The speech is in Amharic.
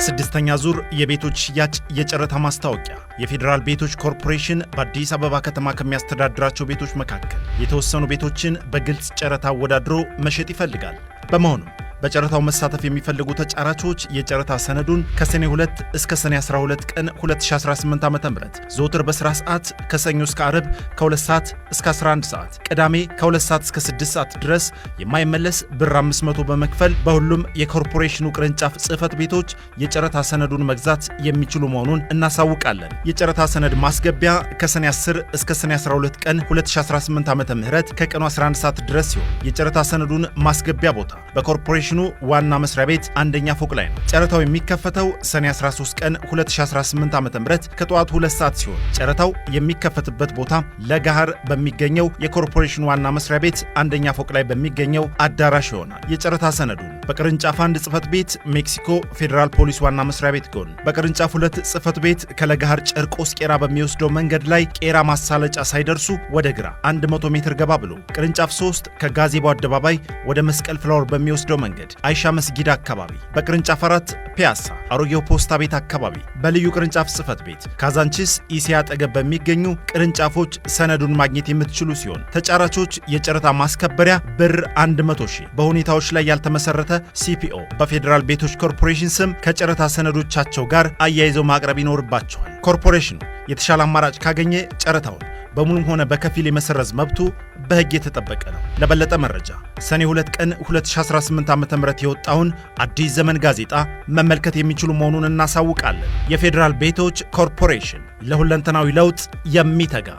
ስድስተኛ ዙር የቤቶች ሽያጭ የጨረታ ማስታወቂያ። የፌዴራል ቤቶች ኮርፖሬሽን በአዲስ አበባ ከተማ ከሚያስተዳድራቸው ቤቶች መካከል የተወሰኑ ቤቶችን በግልጽ ጨረታ አወዳድሮ መሸጥ ይፈልጋል። በመሆኑም በጨረታው መሳተፍ የሚፈልጉ ተጫራቾች የጨረታ ሰነዱን ከሰኔ 2 እስከ ሰኔ 12 ቀን 2018 ዓ.ም ዘወትር በስራ ሰዓት ከሰኞ እስከ ዓርብ ከ2 ሰዓት እስከ 11 ሰዓት፣ ቅዳሜ ከ2 ሰዓት እስከ 6 ሰዓት ድረስ የማይመለስ ብር 500 በመክፈል በሁሉም የኮርፖሬሽኑ ቅርንጫፍ ጽህፈት ቤቶች የጨረታ ሰነዱን መግዛት የሚችሉ መሆኑን እናሳውቃለን። የጨረታ ሰነድ ማስገቢያ ከሰኔ 10 እስከ ሰኔ 12 ቀን 2018 ዓ.ም ከቀኑ 11 ሰዓት ድረስ ሲሆን፣ የጨረታ ሰነዱን ማስገቢያ ቦታ በኮርፖሬሽኑ ዋና መስሪያ ቤት አንደኛ ፎቅ ላይ ነው። ጨረታው የሚከፈተው ሰኔ 13 ቀን 2018 ዓ.ም ከጠዋቱ 2 ሰዓት ሲሆን፣ ጨረታው የሚከፈትበት ቦታ ለገሃር በሚገኘው የኮርፖሬሽኑ ዋና መስሪያ ቤት አንደኛ ፎቅ ላይ በሚገኘው አዳራሽ ይሆናል። የጨረታ ሰነዱን በቅርንጫፍ 1 ጽህፈት ቤት ሜክሲኮ ፌዴራል ፖሊስ ዋና መስሪያ ቤት ጎን፣ በቅርንጫፍ 2 ጽህፈት ቤት ከለገሃር ጨርቆስ ቄራ በሚወስደው መንገድ ላይ ቄራ ማሳለጫ ሳይደርሱ ወደ ግራ 100 ሜትር ገባ ብሎ፣ ቅርንጫፍ 3 ከጋዜቦ አደባባይ ወደ መስቀል ፍላወር በሚወስደው መንገድ አይሻ መስጊድ አካባቢ፣ በቅርንጫፍ 4 ፒያሳ አሮጌው ፖስታ ቤት አካባቢ በልዩ ቅርንጫፍ ጽህፈት ቤት ካዛንቺስ ኢሲያ አጠገብ በሚገኙ ቅርንጫፎች ሰነዱን ማግኘት የምትችሉ ሲሆን፣ ተጫራቾች የጨረታ ማስከበሪያ ብር 100 ሺህ በሁኔታዎች ላይ ያልተመሰረተ CPO በፌዴራል ቤቶች ኮርፖሬሽን ስም ከጨረታ ሰነዶቻቸው ጋር አያይዘው ማቅረብ ይኖርባቸዋል። ኮርፖሬሽኑ የተሻለ አማራጭ ካገኘ ጨረታውን በሙሉም ሆነ በከፊል የመሰረዝ መብቱ በሕግ የተጠበቀ ነው። ለበለጠ መረጃ ሰኔ 2 ቀን 2018 ዓ.ም የወጣውን አዲስ ዘመን ጋዜጣ መመልከት የሚችሉ መሆኑን እናሳውቃለን። የፌዴራል ቤቶች ኮርፖሬሽን፣ ለሁለንተናዊ ለውጥ የሚተጋ።